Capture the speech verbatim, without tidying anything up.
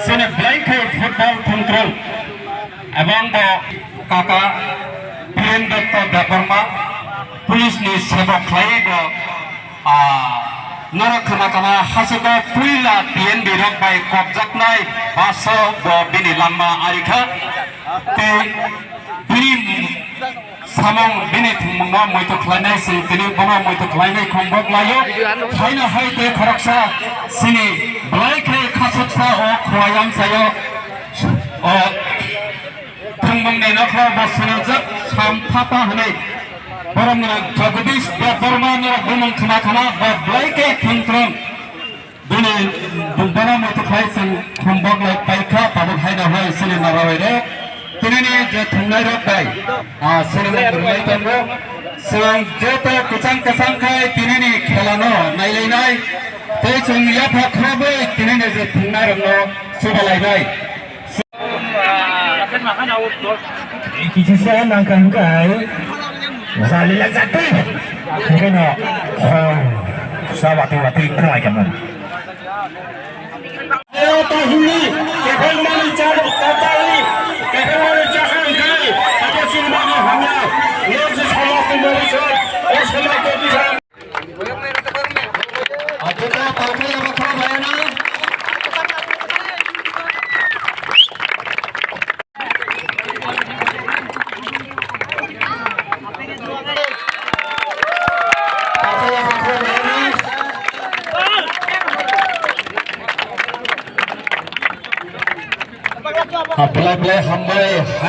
Sini belai khe football thwngtwrwng, ebong bo kaka Biren Dotto Debbarma, police ni sebok khlai bo, ah, norok khna kana hachwk o puila T N B rok bai kokjaknai baso bo bini langma arikha. Tei bini samung bini thwngmungno muitu khlainai, chwng tini bono muitu khlainai khum bo khlaio. Haino hai tei khoroksa sini belai khe khachuksa o Khowai amchaio o thwngmungni nokho bo swnamjak Sam Thapa hwnwi borok gwnang Jagadish Debbarma no bumung khna khna bo belai khe thwngtwrwng. Bini bumungno muitu khlai chwng khum bo khlai paikha, tabuk haino hai chini narawai rok. Tinini je thwngnai rok bai, ah, chini mung rwnai tongo. Chwng joto kwchang kwchang khai tinini khelano nailainai. Tei chwng yapha khorobwi tinini je thwngnai rokno chubalainai. Kisa nangkha hwnkhe ai jali lagjak twi. Hwnkhe no khong sa watwi watwi khwlai kha mun. Tahini kephel mani char tatali kephel mani chakha hwnkhe abo chini mani hamya. Lord Jesus Christ ni mani char o samaj ko tisa. Belai belai hambai hai.